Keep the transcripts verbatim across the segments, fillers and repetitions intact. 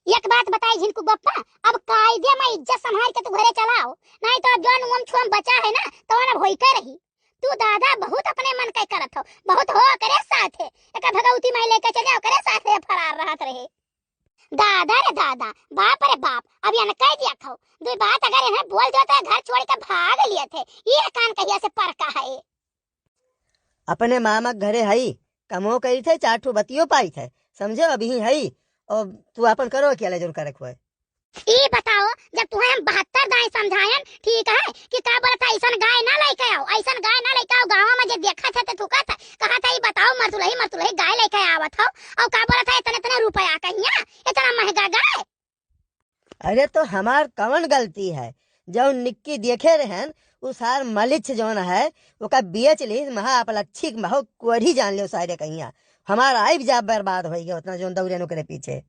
एक बात बताई झिनकू बप्पा, अब कायदे मा इज्जत संभार के तू घरे चला आओ, नाहीं तो अब जौन उम छुअम बचा है ना, तौन अब होई के रही। तू दादा बहुत अपने मन के करत हो, बहुत हो ओकरे साथे, एका भगवती माई लेके चल जाओ, ओकरे साथे फरार रहत रहे। दादा रे दादा, बाप रे बाप, अब यन कह दिया खाओ, दुई बात अगर इन्हें बोल दो तो घर छोड़ के भाग लिए थे, ये कान कहिया से पर का है। अपने मामा के घरे हई, कमो करी थे, चार ठो बतियो पाई थे, समझे, अभी ही हई, और तू अपन करो अकेले जौन करे के होए। ई बताओ, जब तुहे हम बहत्तर दाई समझायन, ठीक है, कि का बोलत है, ऐसन गाय ना लेके आओ, ऐसन गाय ना लेके आओ, गाँव में जे देखत है ते थूकत है, कहत है, "ई बताओ, मरतुलही, मरतुलही गाय लेके आवत हो, और का बोलत है, इतने, इतने रुपया कहिया, इतना महंगा गाय?" अरे तो हमार कवन गलती है, जौन निक्की देखे रहन, उ सार मलिच्छ जौन है, ओका बेच ली, महा अपलच्छी, महो कोढ़ी जान लियो सारे कहिया। हमार आइब जाब बर्बाद होई गया, उतना जौन दौड़े ओकरे पीछे।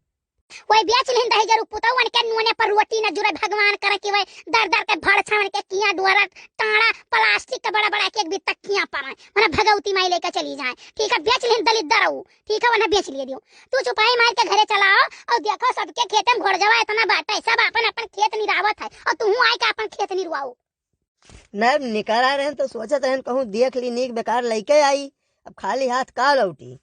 वही बेच लिहिन दहिजरू पुतौवन के, नूने पर रोटी न जुरे, भगवान करे कि वही दर दर के भड़छवन के किया डुअरा, टाड़ा प्लास्टिक के बड़ा बड़ा एक एक भी तकिया पर है, मने भगवती माई लेके चली जाए, ठीक है, बेच लिहिन दलिद्दर ऊ, ठीक है, उन्हें बेच लिए दियो। तू चुपाई मार के घरे चला आओ और देखो सबके खेते में घोड़ जावा इतना बाटे, सब अपन अपन खेत निरावत है और तू आई के अपन खेत निरवाओ। नहीं निकल आ रहे हैं तो सोचत रहन कहूँ देख ली नीक बेकार लेके आई, अब खाली हाथ का लौटी।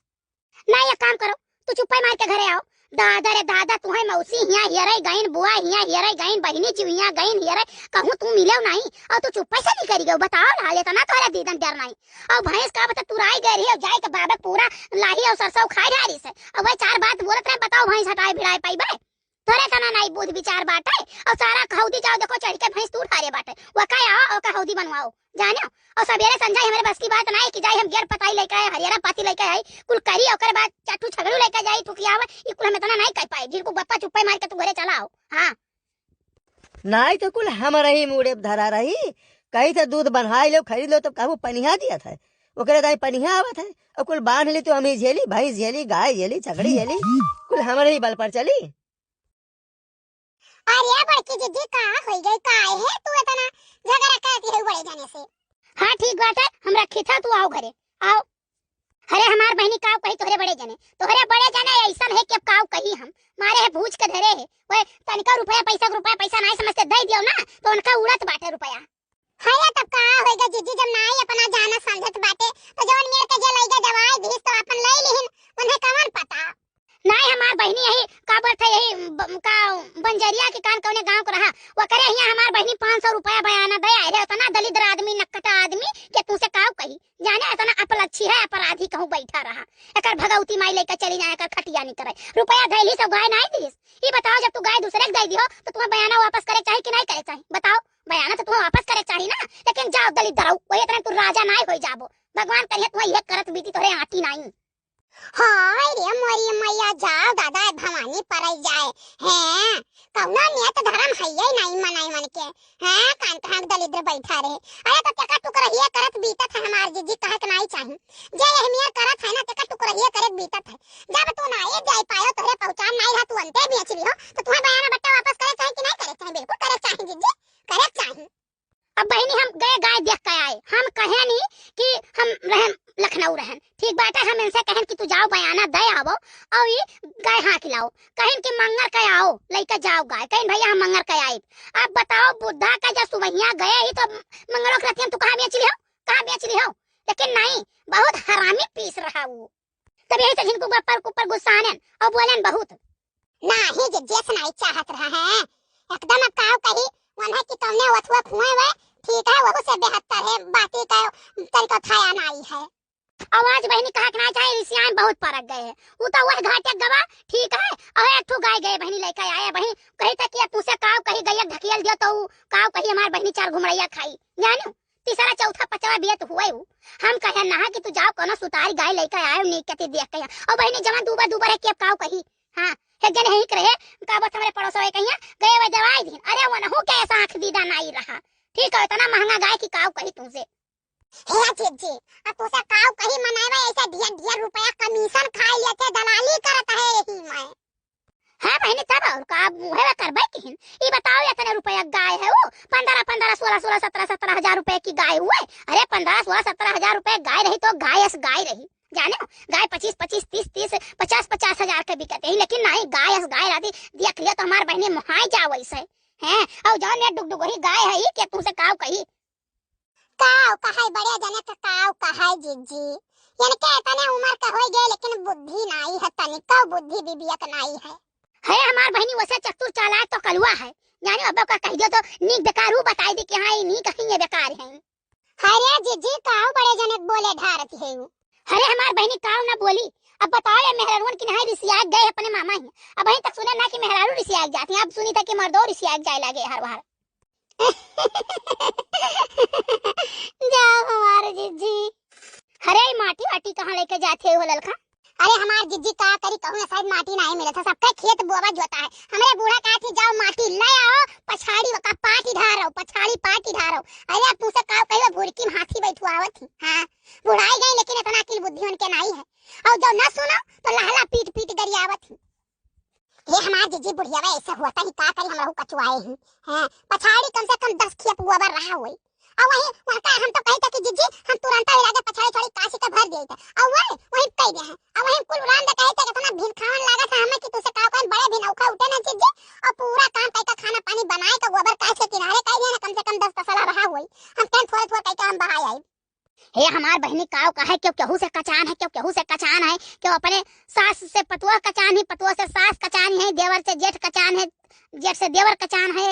ना, एक काम करो, तू चुप्पे मार के घरे आओ। दादा रे दादा, तुहे मौसी हियाँ हेरे गईन, बुआ हियाँ हेरे गईन, बहिनी जी हियाँ गईन हेरे, कहूँ तू मिलेउ नाहीं, और तू चुप्पे से निकरी गयो। बताओ ना, इतना तोहरा दीदन डर नाहीं। और भैंस का बता तुराई गए रही, और जाए के बाबक पूरा लाही और सरसों खाए डारी से, और वही चार बात बोलत रहे, बताओ भैंस हटाए भिड़ाए पाइबे? तोरे तना नाहीं बुध विचार बाटे, और सारा कहौदी जाओ देखो चढ़ के भैंस तू ठारे बाटे, वो का आओ और कहौदी बनवाओ। जाने, और सबेरे संझा हमरे बस की बात नाहीं कि जाई हम गेर पताई लेके आए, हरियरा पाती लेके आई, कुल करी, ओकरे बाद चट्टू छगड़ू लेके जाई, ठुकियावा, ई कुल हम इतना नाहीं कर पाए। जिनको बप्पा चुप्पे मार के तू घरे चला आओ। हाँ। नाहीं तो कुल हमरे ही मूड़े धरा रही, कही थे दूध बन्हाई लो, खरीद लो, तो कहू पनिहा दिया था, ओकरे दाई पनिहा आवत है, और कुल बांध ली तो हम ही झेली, भैंस झेली, गाय झेली, छगड़ी झेली, कुल हमरे ही बल पर चली। अरे बड़की जिज्जी, का होई गई? काहे तू इतना झगड़ा करती है बड़े जने से? हाँ ठीक बाटे, हम रखी था, तू आओ घरे, आओ। अरे हमार बहिनी काव कही तोहरे बड़े जने, तोहरे बड़े जने ऐसन है कि अब काव कही हम, मारे है भूज के धरे है, ओए तनिका रुपया पैसा के रुपया पैसा नाहीं समझते, दे दियो ना तो उनका उड़त बाटे रुपया। हाँ या तब का होइगा जिज्जी, जब नाहीं अपना जाना समझत बाटे, तो जौन मेर के जे लइगा दवाई दिहिस तो अपन लइ लिहिन, उन्हें कवन पता। नाहीं हमार बहिनी यही का बोलत है, यही ब-, का बंजरिया के कान कौने गाँव को रहा, वो करे हियाँ हमार बहिनी पाँच सौ रुपया बयाना दे आए रे, उतना दलिद्र आदमी, नक्कटा आदमी के तू से काव कही, जाने इतना अपलच्छी है, अपराधी कहूँ बैठा रहा, एकर भगवती माई लेकर चली जाए, एकर खटिया नहीं करे, रुपया धैली सब गाय नाहीं दिहिस। ई बताओ, जब तू गाय दूसरे के दे दिहो, तो तुम्हें बयाना वापस करे चाही कि नाहीं करे चाही? बताओ। बयाना तो तुम्हें वापस करे चाही ना, लेकिन जाओ दलित धराऊ, वही तरह तू राजा नाहीं होई जाबो। भगवान करिए तुम्हें यह करत बीती तोहरे आटी नाहीं। हाय रे मोरी मैया, जाओ दादा भवानी परई जाए। हैं, कौनो नियत धर्म है ही नाहीं मनई मन के। हैं, कान कहाँ दलिद्र बैठा रहे। अरे तो तेका टुकरहिए करत बीतत है हमार जिज्जी, कहे के नाहीं चाही। जे यह मेर करत है ना, तेका टुकरहिए करत बीतत है। जब तू नाहीं जाई पायो, तोहरे पहचान नाहीं रहा, तू अंते बेच लिहो, तो तुम्हें बयाना बट्टा वापस करे चाही कि नाहीं करे चाही? बिल्कुल करे चाही जिज्जी, करे चाही। अब बहिनी हम गए गाय देख के आए, हम कहे नहीं कि हम रहन लखनऊ रहन, ठीक बाटे, हम इनसे कहन कि तू जाओ बयाना दे आवो और ये गाय हाँक लाओ, कहिन कि मंगर के आओ लेके जाओ गाय, कहिन भैया हम मंगर के आइब। अब बताओ बुद्धा का जब सुबहिया गए ही तो मंगलो के रतियन तू कहाँ बेच लिहो, कहाँ बेच लिहो? लेकिन नाहीं, बहुत हरामी पीस रहा वो। तब यही से जिनको ऊपर ऊपर गुस्सानेन और बोलेन बहुत। नाहीं जे जेस नाहीं चाहत रहा है, एकदम अब काव कही, वन्हे कि तौने ओथुआ फुए हुए, ठीक है, वहू से बेहतर है, बाती का तरीका थाया नाहीं है। आवाज बहिनी कहा के नाहीं चाहे, रिसियान बहुत परक गए है। उ तो वह घाटे गवा, ठीक है, और एक ठो गाय गए बहिनी लेके आए, बहिनी कही था कि अब तुझसे काव कही गैया ढकियल दियो तो उ काव कही हमार बहिनी चार घुमड़ैया खाई, जानो? तीसरा, चौथा, पचवा बियत हुए उ। हम कहे ना कि तू जाओ कोनो सुतारी गाय लेके आयो, नीक कती देख के। और बहिनी जवन दूबर दूबर है कि अब काव कही। हाँ, एक जने यही करे, का बोलत हमरे पड़ोसवे कहिया, गए वे दवाई दिन। अरे वनहु के ऐसा आँख दीदा नाहीं रहा। ठीक है, इतना महंगा गाय की काव कही तुमसे। हे जिज्जी, अब तुझसे काव कही मनावे ऐसे ढेर ढेर रुपया कमीशन खाई लेते, दलाली करत है यही में। हाँ बहिनी, तब और का, अब मुहे में करबे किहिन। ई बताओ, इतने रुपया गाय है वो, पन्द्रह पन्द्रह, सोलह सोलह, सत्रह सत्रह हजार रुपए की गाय हुए। अरे, पन्द्रह सोलह सत्रह हजार रुपए गाय रही तो गाय अस गाय रही। जाने हो, गाय पच्चीस पच्चीस, तीस तीस, पचास पचास हजार के बिकत है, लेकिन नहीं, गाय अस गाय रहती, देख लिया तो हमार बहिनी मोहाई जाओ ऐसे। हैं? और जौन ये डुगडुगोही गाय है, ये के तुमसे काव कही? काव कहे बड़े जने के काव कहे जिज्जी? इनके इतने उम्र के होई गए, लेकिन बुद्धि नाई है, तनिको बुद्धि विवेक नाई है। है हमार बहिनी वैसे चतुर चालाक तो कलुआ है, जाने अब का कह दियो तो नीक बेकार ऊ बताई दी कि हाँ, ये नीक है, ये बेकार है। अरे जिज्जी, काव बड़े जने के बोले ढारत है ऊ? अरे हमार बहिनी काव ना बोली। अब बताओ ये मेहरारुन कि नहीं रिसियाक गए अपने मामा ही। अब वहीं तक सुने ना कि मेहरारू रिसियाक जाती हैं, अब सुनी था कि मर्दो रिसियाक जाए लागे हर बार। जाओ हमारे जिज्जी। अरे, ई माटी वाटी कहाँ लेके जाते हो ललका? अरे, हमार जिज्जी का करी, कहूँ ना शायद माटी नाहीं मिलत है, सबका खेत बोवा जोता है। हमरे बूढ़ा कहा थी, "जाओ माटी ले आओ, पछाड़ी का पाटी ढारो, पछाड़ी पाटी ढारो।" अरे, अब तुमसे का कहियो, भुरकी में हाथी बैठुआवत थी। हाँ, बुढ़ाई गई, लेकिन इतना अकिल बुद्धि उनके नाहीं है। और जो न सुनो, तो लहला पीट पीट गरियावत थी। ये हमार जिज्जी बुढ़िया बा, ऐसे होता ही का करी, हम रहू कचुआए ही। हैं, पछाड़ी कम से कम दस खेप गोबर रहा होई। और वही वहाँ का हम तो कही था कि जिज्जी, हम तुरंत ही लागे पछाड़ी छोड़ी काशी का भर दिए थे। और वही, वही कह दिया है। और वही कुल उड़ान दे कहे थे, "कितना भीन खावन लागत है हमें कि तुझसे का कहें, बड़े भीन औखा उठे ना जिज्जी।" और पूरा काम कह के खाना पानी बनाए के गोबर काश के किनारे कह दिया ना, कम से कम दस तसला रहा होई। हम कहें थोड़े थोड़े कह के हम बहाए आई। हे हमार बहिनी, काव कहे, क्यों केहू से कचान है, क्यों केहू से कचान है, क्यों अपने सास से पतोह कचान है, पतोह से सास कचान है, देवर से जेठ कचान है, जेठ से देवर कचान है।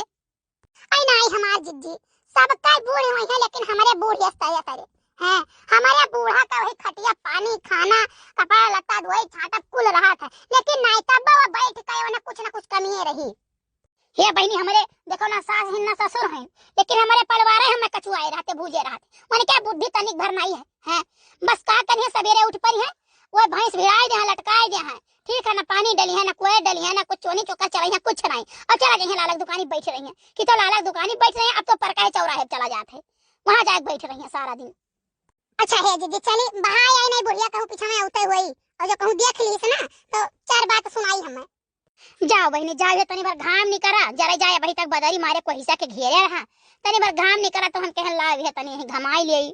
आई नाहीं हमार जिज्जी, सबका बूढ़ हुई है, लेकिन हमरे बूढ़ यस तरे तरे हैं। हमरे बूढ़ा का वही खटिया पानी, खाना, कपड़ा लत्ता धोई छाटब कुल रहत है, लेकिन नाहीं तब वो बैठ के ओने कुछ न कुछ कमिए रही। हे बहिनी, हमरे देखो ना सास हिन ना ससुर हैं, लेकिन हमरे परिवारे हमें कचुआए रहते, भूजे रहते। उनके बुद्धि तनिक भर नाहीं है, हैं? बस का करिए, सवेरे उठ पड़ी है, वो भैंस भिड़ाए दे हैं, लटकाए दे हैं, ठीक है ना, पानी डली है ना, कोई डली है ना, कुछ चोनी चोकर चलाई है, कुछ नाहीं। अब चला जाइए लालक दुकानी बैठ रही है कि तो लालक दुकानी बैठ रही है, अब तो परकाए चौराहे चला जात है, वहाँ जाके बैठ रही है सारा दिन। अच्छा हे जिज्जी, चली बहाए आई नाहीं, बुढ़िया कहूँ पीछा में उठे हुई और जो कहूँ देख ली से ना, तो चार बात सुनाई हमें। जाओ बहिनी, जाओ, ये तनी भर घाम निकरा, जरा जाए, अबही तक बदरी मारे कोहिसा के घेरे रहा, तनी भर घाम निकरा तो हम कहन लाओ, ये तनी यहीं घमाई ले।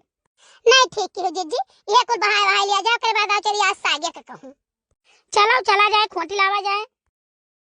नाहीं, ठीक की हो जिज्जी, ये कुल बहाए वहाए लिया जाओ, ओकरे बाद आओ, चली आज सागे का कहूँ। चलो, चला जाए, खोटी लावा जाए।